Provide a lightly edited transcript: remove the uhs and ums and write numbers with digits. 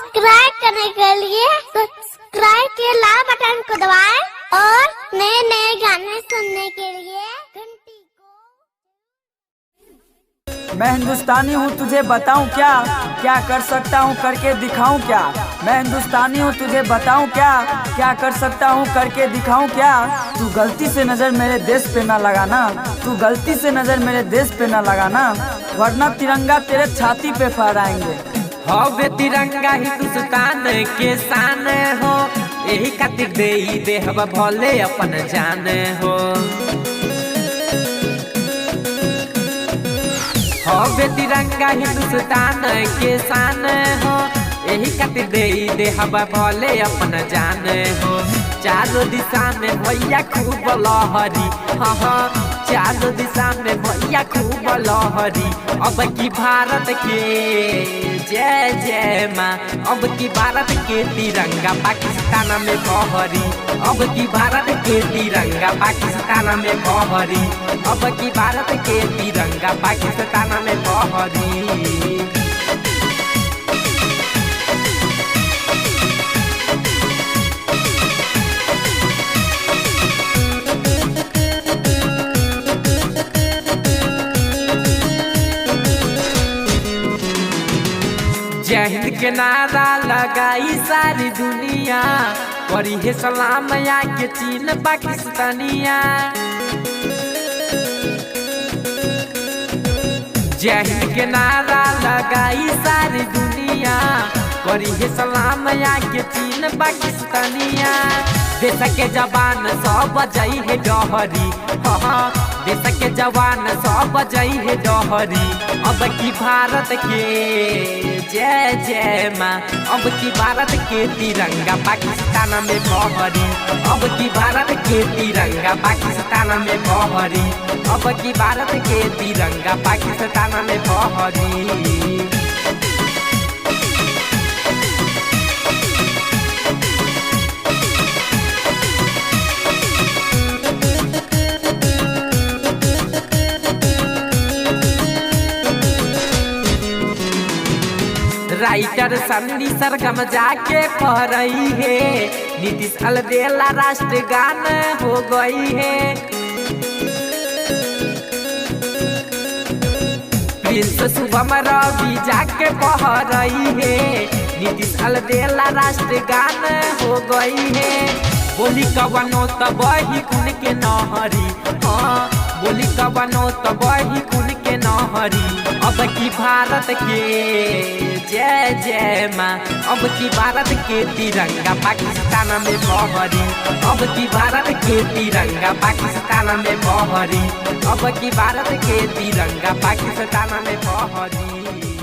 Subscribe करने के लिए सब्सक्राइब के लाल बटन को दबाएं और नए नए गाने सुनने के लिए घंटी को। मैं हिंदुस्तानी हूँ तुझे बताऊं क्या, क्या कर सकता हूँ करके दिखाऊं क्या। मैं हिंदुस्तानी हूँ तुझे बताऊं क्या, क्या कर सकता हूँ करके दिखाऊं क्या। तू गलती से नज़र मेरे देश पे ना लगाना, तू गलती से नज़र मेरे देश पे ना लगाना, वरना तिरंगा तेरे छाती पे फहराएंगे। हवे तिरंगा हिंदुस्तान के शान हो, यही खातिर दे देहब भले अपन जान हो। हवे तिरंगा हिंदुस्तान के शान हो, यही खातिर दे देहब भले अपन जान हो। चारों दिशा में भैया खूब लहरी, हाँ हाँ, चारों दिशा में भैया खूब लहरी। अब की भारत के जय जय माँ, अब की भारत के तिरंगा पाकिस्तान में बहरी। अब की भारत के तिरंगा पाकिस्तान में बहरी। अब की भारत के तिरंगा पाकिस्तान में बहरी। जय हिंद के नारा लगाई सारी दुनिया, करी है सलाम या के चीन पाकिस्तानिया। जय हिंद के नारा लगाई सारी दुनिया, करी है सलाम या के चीन पाकिस्तानिया। देश के जवान सब जई है डहरी, हाँ, देश के जवान सब जई है डहरी। अब की भारत के जय जय माँ, अब की भारत के तिरंगा पाकिस्तान में बहरी। अब की भारत के तिरंगा पाकिस्तान में बहरी। अब की भारत के तिरंगा पाकिस्तान में बहरी। राइटर सन्नी सरगम जाके पढ़ रही है, नीतीश अलबेला राष्ट्रगान हो गई है। प्रिंस शुभम रवि जाके पढ़ रही है, नीतीश अलबेला राष्ट्रगान हो गई है। बोली कवनो तब ही कुन के नहरी, हाँ, बोली कवनो तब ही कुन के नहरी। अब की भारत के जय जय माँ, अब की भारत के तिरंगा पाकिस्तान में बहरी। अब की भारत के तिरंगा पाकिस्तान में बहरी। अब की भारत के तिरंगा पाकिस्तान में बहरी।